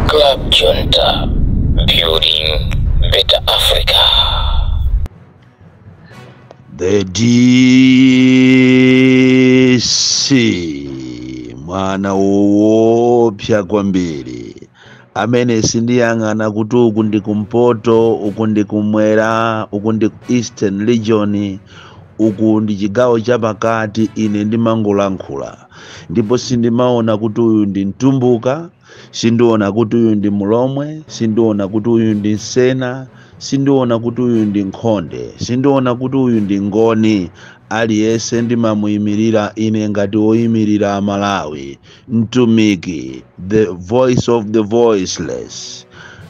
Club Junta, building better Africa. The DC, mwana woopsa kwambiri, amene sindiyang'ana kuti uku ndi kumpoto, uku ndi kumwera, uku ndi ku Eastern Region, uku ndi chigawo chapakati. Ine ndimangolankhula, ndipo sindimaona kuti uyu ndi Mtumbuka, sindiona kuti uyu ndi Mulomwe, sindiona kuti uyu ndi Nsena, sindiona kuti uyu ndi Nkhonde, sindiona kuti uyu ndi Ngoni. Aliyense ndimamuyimirira ine ngati woyimirira Amalawi, mtumiki, the voice of the voiceless.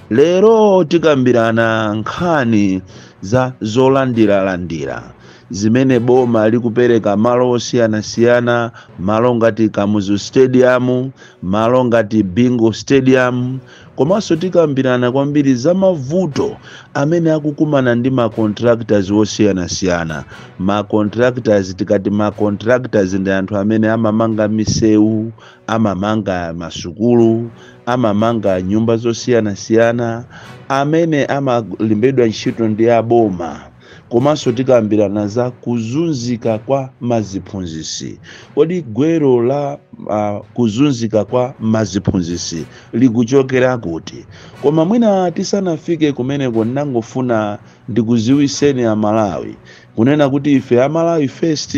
Lero tikambirana nkhani za zolandiralandira zimene boma likupereka malo osiyanasiyana, malo ngati Kamuzu Stadium, malo ngati Bingu Stadium. Komanso tikambirana kwambiri za mavuto amene akukumana ndi ma contractors osiyanasiyana. Ma contractors, tikati ma contractors, ndi anthu amene amamanga misewu, amamanga masukulu, amamanga nyumba zosiyanasiyana, amene amalembedwa ntchito ndi aboma. Komanso tikambirana za kuzunzika kwa maziphunzisi. Kodi gwero la kuzunzika kwa maziphunzisi likuchokera kuti? Koma mwina tisanafike kumeneko, ndangofuna ndikuziwiseni Amalawi kunena kuti ife Amalawi First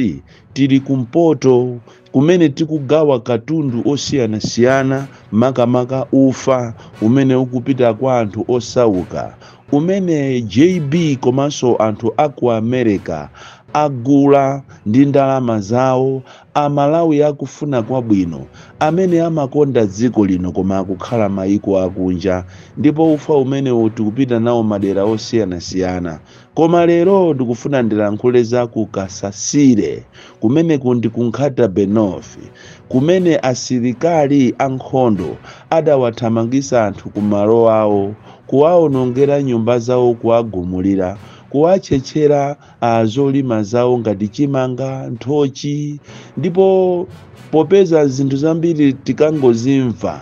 tili kumpoto, kumene tikugawa katundu osiyanasiyana, makamaka ufa umene ukupita kwa anthu osauka, umene JB komanso anthu aku America agula ndi ndalama zawo. Amalawi akufuna kwabwino, amene amakonda dziko lino koma akukhala mayiko akunja, ndipo ufa umenewu tikupita nawo madera osiyanasiyana. Koma lero ndikufuna ndilankhule za ku Kasasire, kumeneku ndi ku Nkhata Bay North, kumene asilikali ankhondo adawathamangisa anthu ku malo awo, kuwawonongera nyumba zawo, kuwagumulira, kuwatchetchera zolima zawo ngati chimanga, nthochi. Ndipo popeza zinthu zambiri tikangozimva,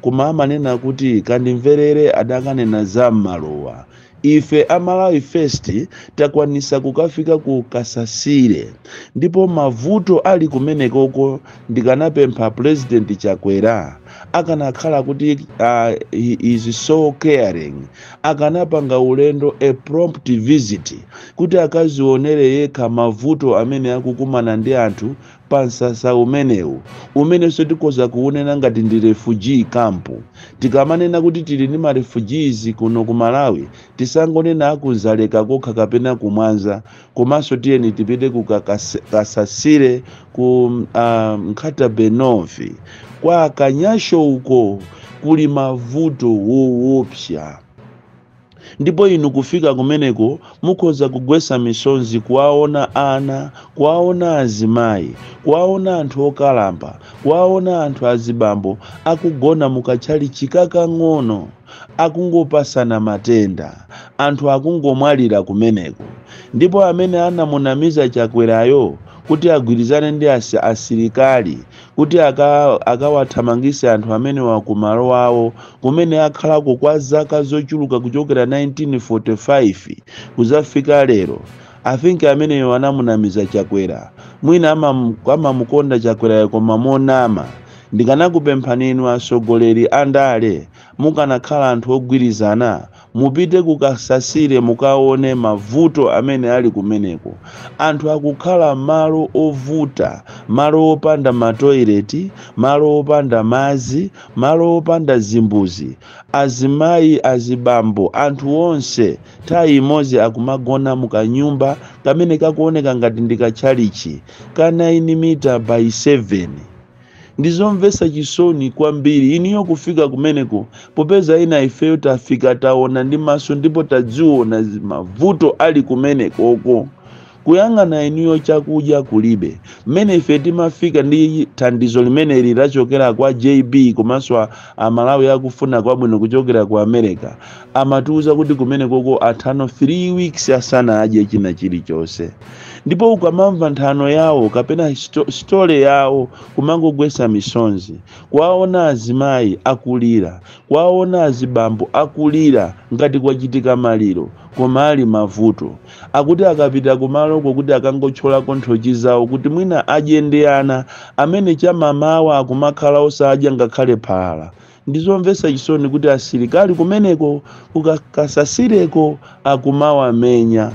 koma amanena kuti kandimverere adakanena za m'malowa, ife Amalawi First takwanisa kukafika ku Kasasire, ndipo mavuto ali kumenekoko. Ndikanapempha President Chakwera, akanakhala kuti he is so caring, akanapanga ulendo, a prompt visit, kuti akazionere yekha mavuto amene akukumana ndi anthu pa msasa umenewu, umenenso tikhoza kuunena ngati ndi refugee camp. Tikamanena kuti tili ndi ma refugees kuno ku Malawi, tisangonena akuzaleka kokha kapena kumwanza, komanso tiyeni tipite ku Kasasire ku Nkhata Bay North, kwa Kanyasho. Uko kuli mavuto woopsa, ndipo inu kufika kumeneko mukhoza kugwesa misonzi kuwaona ana, kuwaona azimayi, kuwaona anthu okalamba, kuwaona anthu azibambo akugona mukatchali chikakang'ono, akungopasana matenda, anthu akungomwalira kumeneko. Ndipo amene anamunamiza Chakwerayo kuti agwirizane ndi asilikali kuti akawathamangise anthu amene wakumalo awo kumene akhalako kwa zaka zochuluka, kuchokera 1945 kuzafika lero, I think ameneyo anamunamiza Chakwera. Mwina amamukonda Chakwerayo koma monama. Ndikanakupemphani inu atsogoleri andale, mukanakhala anthu ogwirizana, mupite kukasasire mukaone mavuto amene ali kumeneko. Anthu akukhala malo ovuta, malo opanda matoileti, malo opanda madzi, malo opanda zimbuzi. Azimayi, azibambo, anthu onse nthawi imodzi akumagona mukanyumba kamene kakuoneka ngati ndi katchalichi ka 9 mita by 7. Ndizomvetsa chisoni kwambiri iniyo kufika kumeneko, popeza ina ifeyo tafika, taona ndi maso ndipo tadziona mavuto ali kumenekoko. Kuyang'ana iniyo, chakudya kulibe. Mmene ife timafika ndi thandizo limeneli lachokera kwa JB komanso Amalawi akufuna kwabwino kuchokera ku America, amatiuza kuti kumenekoko athano 3 weeks asana adye china chilichonse. Ndipo ukamamva nthano yawo kapena story yawo, kumangogwesa misonzi, kwaona azimayi akulira, kwaona azibambo akulira ngati kwachitika maliro, koma ali mavuto akuti akapita kumaloko kuti akangothyolako nthochi zawo kuti mwina adye ndi ana amene chamamawa akumakhala osadya ngakhale phala. Ndizomvetsa chisoni kuti asilikali kumeneko kukakasasireko akumawamenya,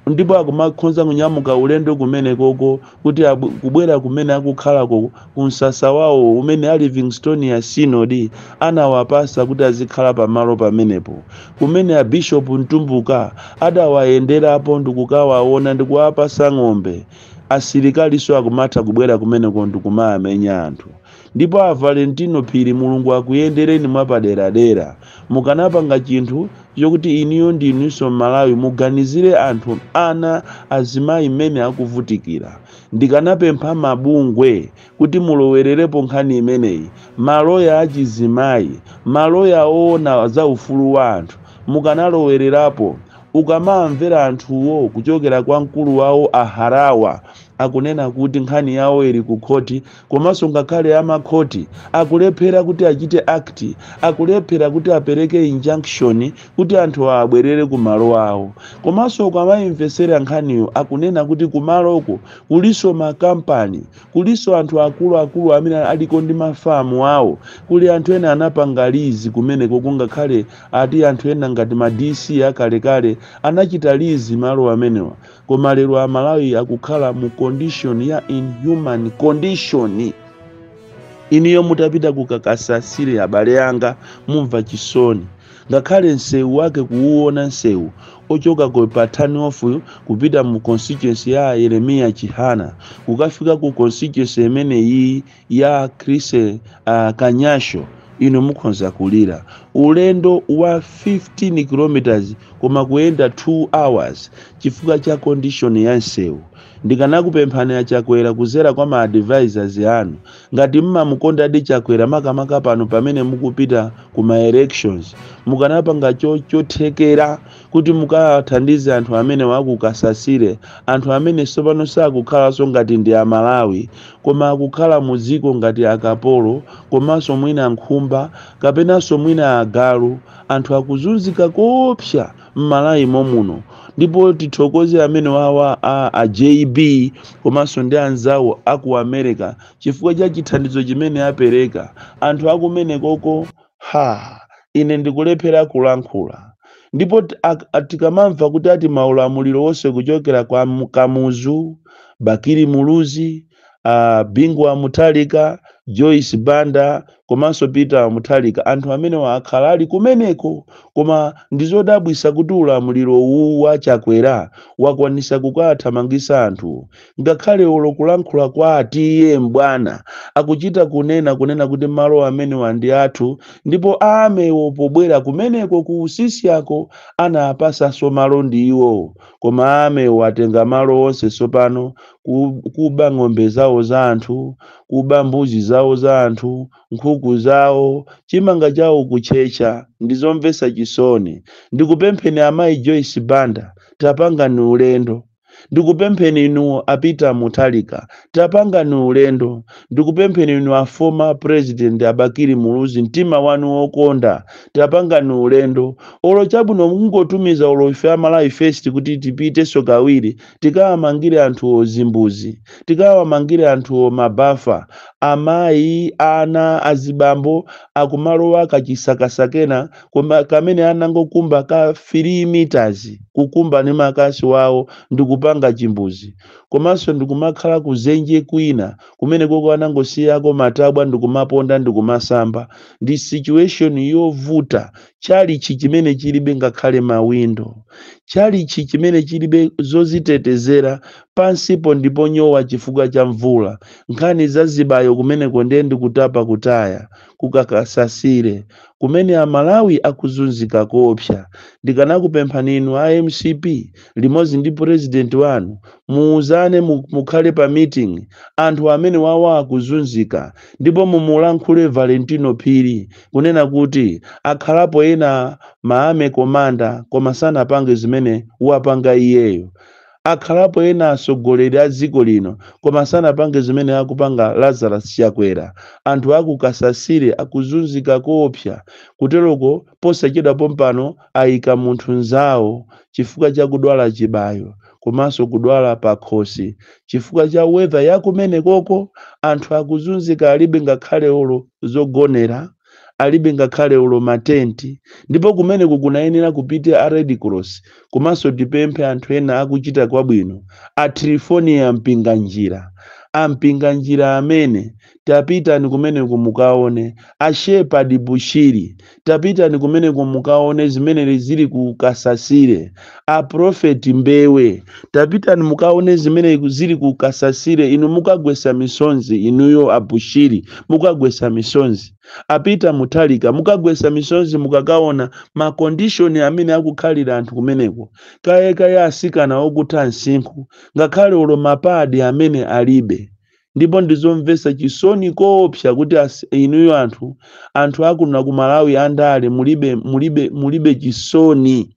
ndipo akumakhonza kunyamuka ulendo kumenekoko kuti kubwera kumene akukhalako kumsasa wawo umene a Livingstonia Synod anawapasa kuti azikhala pamalo pamenepo, kumene a Bishop Mtumbuka adawayenderapo ndikukawaona ndikuwapasa ng'ombe. Asilikaliso akumatha kubwera kumeneko ndikumamenya anthu. Ndipo a Valentino Phiri, Mulungu akuyendereni mwapaderadera. Mukanapanga chinthu chokuti iniyo ndinunso Malawi muganizire anthu, ana, azimayi mmene akuvutikira. Ndikanapempha mabungwe kuti mulowererepo nkhani imeneyi, maloya achizimayi, maloya oona za ufulu wa anthu, mukanalowererapo. Ukamamvera anthuwo kuchokera kwa mkulu wawo Aharawa akunena kuti nkhani yawo ili ku khoti, komanso ngakhale amakhoti akulephera kuti achite act, akulephera kuti apereke injunction kuti anthu abwerere ku malo awo. Komanso ukamayimvesera nkhaniyo akunena kuti kumaloko kuliso makampani, kuliso anthu akuluakulu amene aliko ndi mafamu awo, kuli anthu ena anapanga lease kumeneko, kungakhale ati anthu ena ngati ma DC akalekale anachita lease malo amenewa. Koma lero Amalawi akukhala mu condition ya inhuman condition. Iniyo mutapita kukakasasire, abale anga, mumva chisoni. Ngakhale msewu wake kuuona, msewu ochoka ku pa turn off kupita mu constituency ya Yeremiya Chihana kukafika ku constituency imeneyi ya Chris Kanyasho, inu mukhonza kulira. Ulendo wa 15 kilometers koma kuyenda 2 hours chifukwa cha condition ya msewu. Ndikanakupemphani aChakwera kuzera kwa ma advisors anu, ngati mmamukondadi Chakwera, makamaka pano pamene mukupita ku ma elections, mukanapanga chothekera kuti mukathandize anthu amene wakukasasire, anthu amene tsopano sakukhalanso ngati ndi Amalawi koma akukhala mu dziko ngati akapolo, komanso mwina nkhumba kapenanso mwina agalu. Anthu akuzunzika koopsa m'Malawi momuno. Ndipo tithokoze amene wawa a JB komanso ndi anzawo aku America chifukwa cha chithandizo chimene apereka anthu akumenekoko. Ha, ine ndikulephera kulankhula. Ndipo tikamamva kuti ati maulamuliro onse kuchokera kwa Kamuzu, Bakili Muluzi, Bingu wa Mutharika, Joyce Banda komanso Peter Mutharika, anthu amene akhala ali kumeneko, koma ndizodabwisa kuti ulamuliro uwu wa Chakwera wakwanisa kukathamangisa anthu. Ngakhale olo kulankhula kwa atiye mbwana akuchita kunena kuti malo amenewa ndi athu, ndipo amewo pobwera kumeneko ku usisi ako anapasanso malo ndi iwo, koma amewo atenga malo onse tsopano, kuba ng'ombe zawo za anthu, kuba mbuzi zawo za anthu, nkhuku zawo, chimanga chawo kuchecha. Ndizomvetsa chisoni. Ndikupempheni amayi Joyce Banda, tapangani ulendo. Ndikupempheni inu a Peter Mutharika, tapangani ulendo. Ndikupempheni inu a former president Abakili Muluzi, mtima wanu wokonda, tapangani ulendo. Olo chabwino mungotumiza olo ife Amalawi First kuti tipitenso kawiri, tikawamangire anthuwo zimbuzi, tikawamangire anthuwo mabafa. Amayi, ana, azibambo akumalowa kachisakasakena koma kamene anangokumba ka 3 meters, kukumba ndi makasi wawo ndikupanga chimbuzi, komanso ndikumakhala kuzenje kwina kumene koko anangosiyako matabwa ndikumaponda ndikumasamba. Ndi situation yovuta. Chalichi chimene chilibe ngakhale mawindo, chalichi chimene chilibe zozitetezera pansipo ndipo nyowa chifukwa cha mvula. Nkhani za zibayo kumeneko ndiye ndikutapa kutaya kukakasasire kumene Amalawi akuzunzika koopsa. Ndikanakupemphani inu a MCP limodzi ndi president wanu, muuzane, mukhale pa meeting, anthu amene wawa akuzunzika, ndipo mumulankhule Valentino Phiri kunena kuti akhalapo ena ma army commander koma sanapange zimene wapanga iyeyo. Akhalapo ena atsogoleri a dziko lino, koma sanapange zimene akupanga Lazarus Chakwera. Anthu akukasasire akuzunzika koopsa. Kuteroko posachedwa pompano ayika munthu nzawo chifukwa cha kudwala chibayo komanso kudwala pakhosi chifukwa cha weather yakumene koko. Anthu akuzunzika, alibe ngakhale olo zogonera, alibe ngakhale olo matenti, ndipo kumeneko kunayenera kupita a Red Cross. Komanso tipemphe anthu ena akuchita kwabwino, a Trifonia Mpinganjira, ampinganjira amene tapitani kumeneko mukaone, a Shepherd Bushiri, tapitani kumeneko mukaone zimene zili ku Kasasire. A Prophet Mbewe, tapitani mukaone zimene zili ku Kasasire. Inu mukagwesa misonzi, inuyo a Bushiri mukagwesa misonzi, a Peter Mutharika mukagwesa misonzi mukakaona ma condition amene akukhalira anthu kumeneko. Kayekaye asikana okutha msinkhu, ngakhale olo ma pad amene alibe. Ndipo ndizomvetsa chisoni koopsa kuti inuyo anthu akuno ku Malawi andale mulibe, mulibe, mulibe chisoni.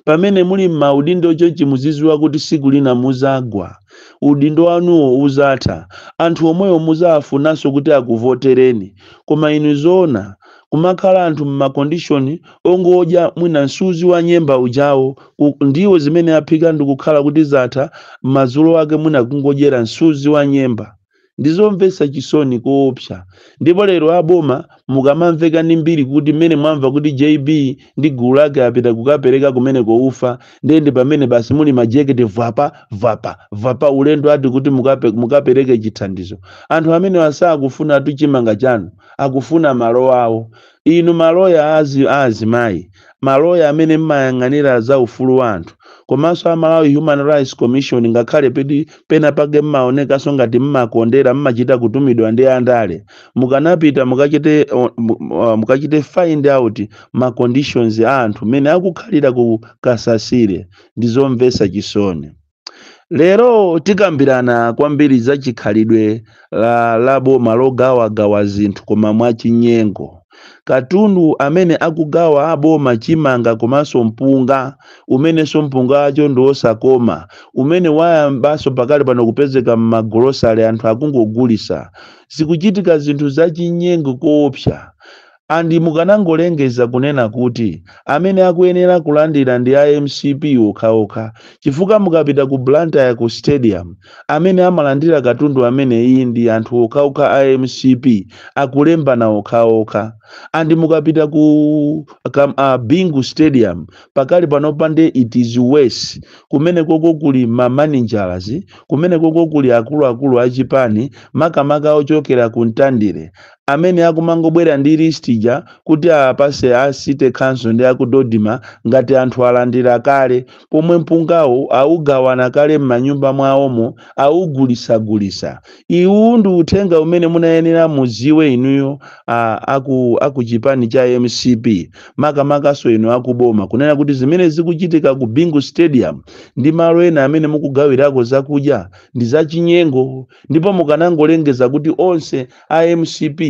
Pamene muli m'maudindo chonchi, muziziwa kuti siku lina muzagwa, udindo wanuwo uzatha, anthu omwewo muzawafunanso kuti akuvotereni. Koma inu zoona, kumakhala anthu mma condition ongodya mwina msuzi wa nyemba ujawo, ndiwo zimene aphika, ndikukhala kuti zatha, madzulo ake mwina kungodyera msuzi wa nyemba. Ndizomvetsa chisoni koopsa. Ndipo lero aboma mukamamveka ndi mbiri kuti mmene mwamva kuti JB ndi gulu lake apita kukapereka kumeneko ufa, ndende pamene basi muli majeketi, vwapa vwapa vwapa, ulendo ati kuti mukapereke chithandizo. Anthu amene asakufuna atu chimanga chanu, akufuna malo awo. Inu maloya azimayi, maloya amene mmayang'anira za ufulu wa anthu, komanso a Malawi Human Rights Commission, ngakhale pedi pena pake mmaonekanso ngati mmakondera, mmachita kutumidwa ndi andale, mukanapita mukachite find out ma conditions a anthu mmene akukhalira ku Kasasire. Ndizomvetsa chisoni. Lero tikambirana kwambiri za chikhalidwe la boma logawagawa zinthu koma mwachinyengo. Katundu amene akugawa aboma, chimanga komanso mpunga, umenenso mpunga wacho ndi wosakoma, umene wayambanso pakali pano kupezeka m'magolosale, anthu akungogulisa. Zikuchitika zinthu zachinyengo koopsa. And mukanangolengeza kunena kuti amene akuyenera kulandira ndi a MCP okhaokha, chifukwa mukapita ku Blantyre ku stadium, amene amalandira katundu amene iyi ndi anthu okhaokha a MCP, akulembana okhaokha. And mukapita ku Bingu Stadium pakali panopa nde it is worse. Kumene koko kuli ma managers, kumene koko kuli akuluakulu achipani, makamaka ochokera ku Mtandire, amene akumangobwera ndi list ija kuti apase a city council ndi aku Dodima ngati anthu alandira kale, pomwe mpungawo augawana kale m'manyumba mwawomo, augulisagulisa. Iwu ndi uthenga umene munayenera muziwe inuyo aku chipani cha MCP, makamakaso inu akuboma, kunena kuti zimene zikuchitika ku Bingu Stadium ndi malo ena amene mukugawirako zakudya ndi zachinyengo. Ndipo mukanangolengeza kuti onse a MCP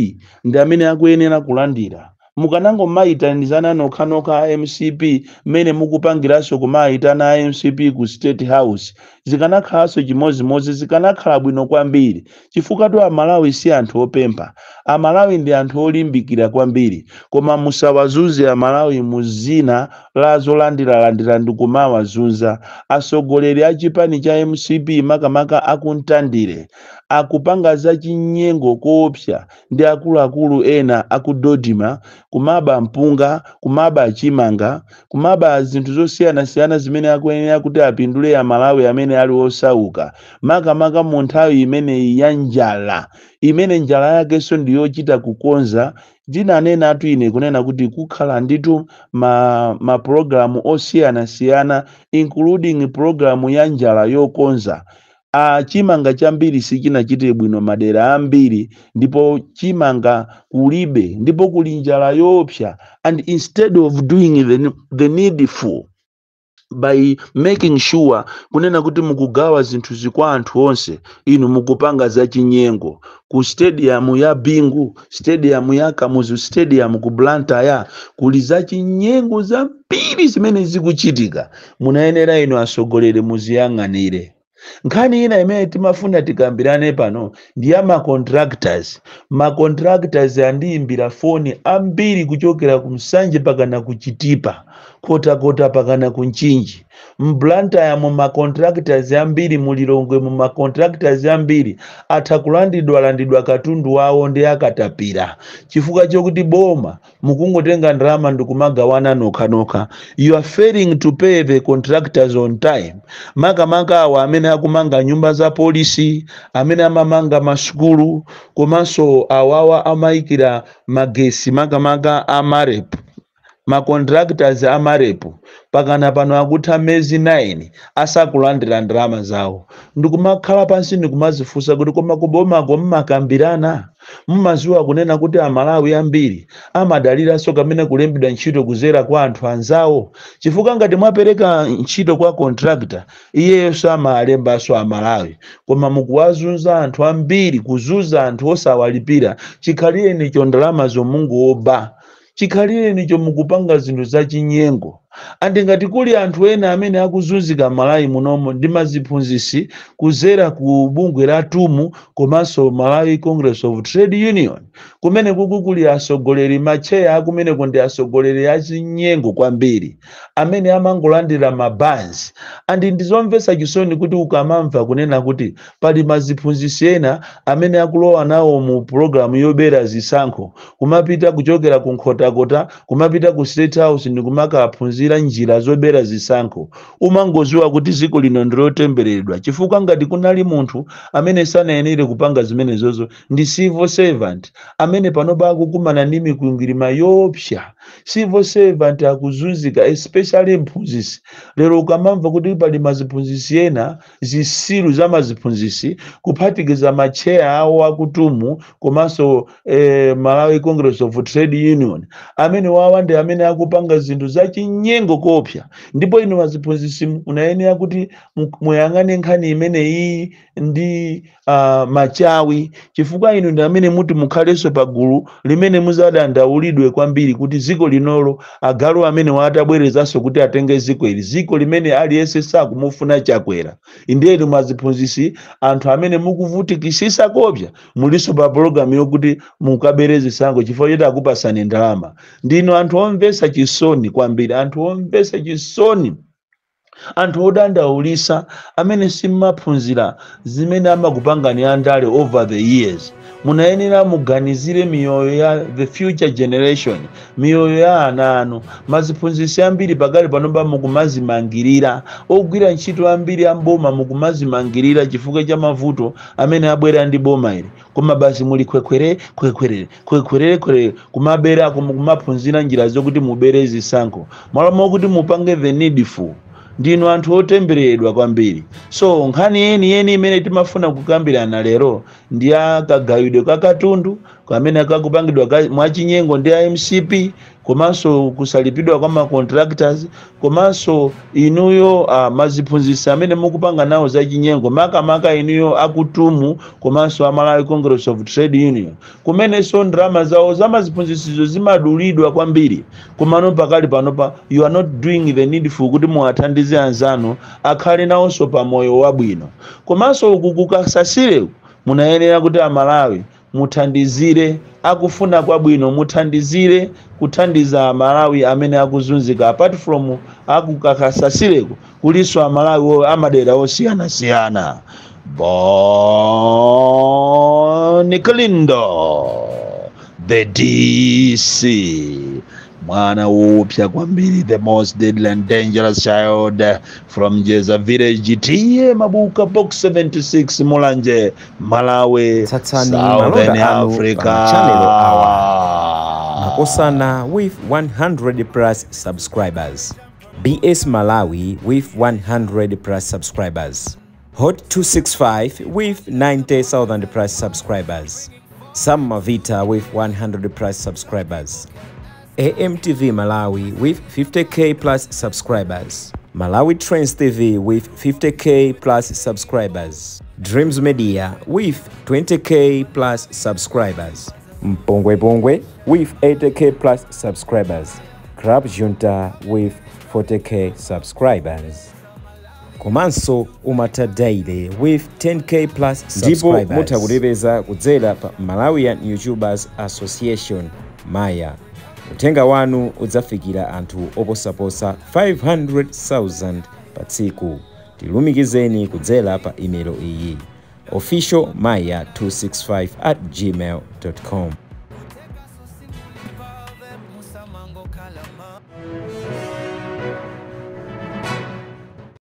ndi amene akuyenera kulandira, mukanangomayitanizana nokhanokha a MCP mmene mukupangiranso kumayitana a MCP ku State House, zikanakhalanso chimozimozi, zikanakhala bwino kwambiri, chifukwa tu Amalawi si anthu opempha. Amalawi ndi anthu olimbikira kwambiri. Koma musawazunze Amalawi mu zina la zolandiralandira ndi kumawazunza. Atsogoleri a chipani cha MCP, makamaka akuntandire, akupanga zachinyengo koopsa ndi akuluakulu ena akudodima, kumaba mpunga, kumaba chimanga, kumaba zinthu zosiyanasiyana zimene akuyenera kuti apindule Amalawi amene ali osauka, makamaka mu nthawi imeneyi ya njala, imene njala yakenso ndiyochita kukonza. Ndinanenatu ine kunena kuti kukhala nditu ma program osiyanasiyana, including program ya njala yokonza. Chimanga chambiri sichinachite bwino madera ambiri, ndipo chimanga kulibe, ndipo kuli njala yoopsa. And instead of doing the needful, By making sure kunena kuti mukugawa zinthuzi kwa anthu onse, inu mukupanga zachinyengo. Ku stadium ya Bingu, stadium ya Kamuzu Stadium ku Blantyre, kuli zachinyengo zambiri zimene zikuchitika. Munayenera inu atsogoleri muziyang'anire. Nkhani ina imene timafuna tikambirane pano ndi ya macontractors. Macontractors andiyimbira foni ambiri kuchokera ku Msanje pakana ku Chitipa, Kotakota pakana ku Mchinji, mBlantyre mu macontractors ambiri, muLilongwe mu macontractors ambiri atha kulandidwa landidwa katundu wawo ndi akatapira, chifukwa chokuti boma mukungotenga ndalama ndikumagawana nokhanokha. You are failing to pay the contractors on time, makamaka awa amene akumanga nyumba za polisi, amene amamanga masukulu, komanso awawa amayikira magesi, makamaka aMAREP. Macontractors aMAREP pakana pano akutha miyezi 9 asakulandira ndalama zawo. Ndikumakhala pansi ndikumazifunsa kuti, koma kubomako mmakambirana? Mmaziwa kunena kuti Amalawi ambiri amadaliranso kamene kulembedwa ntchito kuzera kwa anthu anzawo? Chifukwa ngati mwapereka ntchito kwa contractor, iyeyo amalembanso Amalawi, koma mukuwazunza anthu ambiri, kuzunza anthu osawalipira. Chikhalirenicho ndalama zomunguoba, chikhalirenicho mukupanga zinthu zachinyengo. And ngati kuli anthu ena amene akuzunzika Malawi munomo, ndi maziphunzisi kuzera ku bungwe la TUM komanso Malawi Congress of Trade Union, kumene kuku kuli atsogoleri, macheya akumeneko ndi atsogoleri achinyengo kwambiri amene amangolandira mabanzi. And ndizomvetsa chisoni kuti ukamamva kunena kuti pali maziphunzisi ena amene akulowa nawo mu pulogalamu yobera zisankho, kumapita kuchokera ku Nkhotakota kumapita ku State House ndikumakaphunzira njira zobera zisankho, umangoziwa kuti dziko lino ndilotembereredwa. Chifukwa ngati kunali munthu amene sanayenere kupanga zimenezozo, ndi civil servant amene panopa akukumana ndi mikwingwirima yoopsa. Civil servant akuzunzika, especially mphunzisi. Lero ukamamva kuti pali maziphunzisi ena, zisilu za maziphunzisi, kuphatikiza macheya awo akuTUM komanso Malawi Congress of Trade Union, amene wawa ndi amene akupanga zinthu zachinyengo kopsa. Ndipo inu maziphunzisi munayenera kuti muyang'ane nkhani imeneyi ndi machawi, chifukwa inu ndi amene muti mukhalenso pagulu limene muzadandaulidwe kwambiri kuti dziko linolo agalu amene watabwerezanso kuti atenge dziko ili, dziko limene aliyense sakumufuna Chakwera. Indiyeni maziphunzisi, anthu amene mukuvutikisisa kopsa, muliso pa pologalamu yokuti mukabere zisankho chifukwa choti akupasani ndalama. Ndinu anthu omvetsa chisoni kwambiri, anthu omvetsa chisoni, anthu odandaulisa amene simmaphunzira zimene amakupangani andale over the years. Munayenera muganizire miyoyo ya the future generation, miyoyo ya ana anu. Maziphunzisi ambiri pakali panopa mukumazimangirira, ogwira ntchito ambiri amboma mukumazimangirira chifukwa cha mavuto amene abwera ndi boma ili. Koma basi muli khwekhwere khwekhwerere khwekhwerere khwerere kumabera, kumaphunzira njira zokuti mubere zisankho malo mokuti mupange the needful. Ndinu anthu otembereredwa kwambiri. So nkhani yeniyeni imene timafuna kukambirana lero ndi ya kagawidwe ka katundu kamene kakupangidwa mwachinyengo ndi a MCP, komanso kusalipidwa kwa macontractors, komanso inuyo maziphunzisi amene mukupanga nawo zachinyengo, makamaka inuyo akuTUM komanso a Malawi Congress of Trade Union, kumenenso ndalama zawo zamaziphunzisizo zimadulidwa kwambiri. Komano pakali panopa you are not doing the needful kuti muwathandize anzanu akhale nawonso pamoyo wabwino. Komanso uku kukasasire, munayenera kuti Amalawi muthandizire, akufuna kwabwino muthandizire kuthandiza Amalawi amene akuzunzika. Apart from akukakasasireko, kulinso Amalawi amadera osiyanasiyana. Bon Kalindo, the DC, mwana wopsa kwambiri, the most deadly and dangerous child from Jeza village, T/A Mabuka, Box 76, Mulanje, Malawi, Tsatsani Southern malonda anu Africa. Pa machanelo awa: Makosana with 100 plus subscribers, BS Malawi with 100 plus subscribers, Hot 265 with 90,000 plus subscribers, Sam Mavita with 100 plus subscribers, AMTV Malawi with 50K plus subscribers. Malawi Trends TV with 50K plus subscribers, Dreams Media with 20K plus subscribers, Mpongwe Pongwe with 80K plus subscribers, Crab Junta with 40K subscribers, komanso Umata Daily with 10K plus Ndipo subscribers. mutha Kutipeza kudzera pa Malawian YouTubers Association, MAYA. Uthenga wanu udzafikira anthu oposaposa 500,000 pa tsiku. Tilumikizeni kudzera pa imelo iyi: officialmaya265@gmail.com.